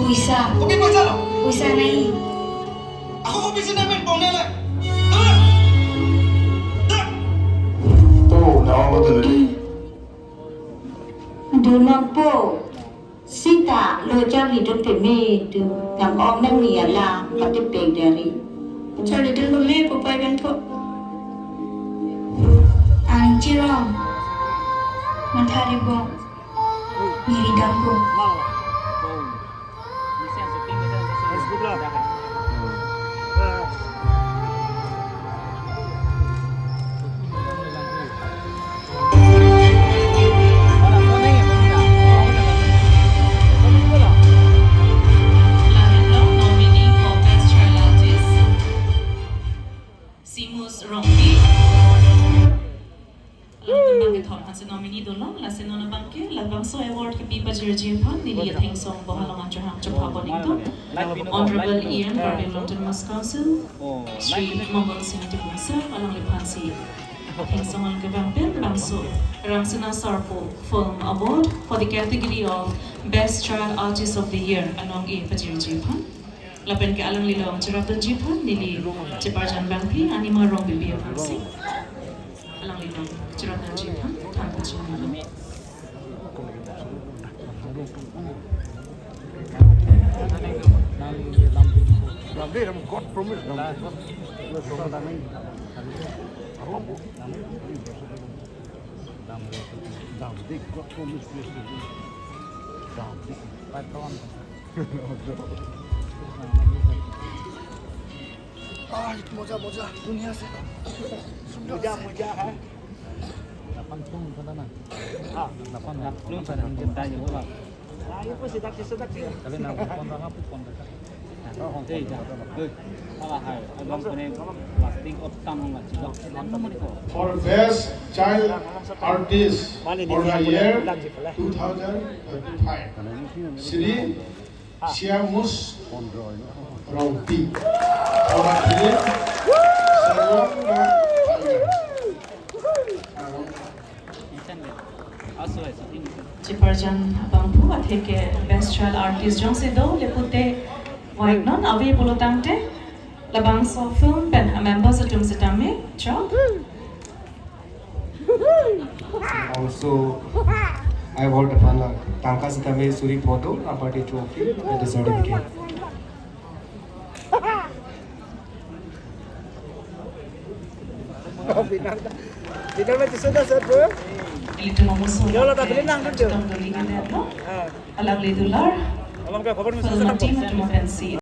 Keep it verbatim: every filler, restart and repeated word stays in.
Puisa. Kopi puisa lo? Puisa nai. Ako kopi sina men pong nela. Tara. Tara. Oh, now what the Dunokpo. Sita lo charlidun peme tu nang-ong nangni alam pati peng dari. Charlidun peme po pai bento. Ang chirong. Mathari bo. Niri dampo. Lahenlo nominee for Best Child Artist, Simus Rongpi. Alangtum bang kethom aphansi nominee dolo, lasi non abangke labangso award kepi pajirji aphan neli athengsong bohalong achahang chopha boning to Honorable E M Karbi Anglong Autonomous Council, Shri Mongal Sing Timung sir, alangliphansi athengsong along kevang pen bangso Rangsina Sarpo Film Award for the category of Best Child Artist of the Year anong-e pajirji aphan. Lapen ke alanglilong cherapdunji aphan neli cheparjan bangpi Anima Rongbibi aphansi alanglilong cherapdunji aphan than pachini. Lamde ram God promise ram. Lamde God promise. Lamde. Patron. Ah, moja, moja, dunia se. Moja, moja hai. Delapan puluh sana na. Ah, delapan, delapan sana. Ah, ipo sidak, sidak, sidak. Tapi na pon apa pon. Eh, dah. Eh, salah hai. Abang punya plastik otak nggak sih? For Best Child Artist for the year two thousand twenty-five, Shri Siamus Rongpi. Award given, Sarwanga Algar. Cheparjan abangphu atheke Best Child Artist jongsi do le pute wait non ave pulo tangte labangso film pen a members atum sitame chok. Also, I award aphan tangka sitame suri photo, a birthday trophy, and the certificate. Binar, binar mati sudah, sir, bro. Ilitum amuso. Ya, lo, tapi nang, nang, nang. Alangli dular. Alam ke khobor mesti film team atum pensi.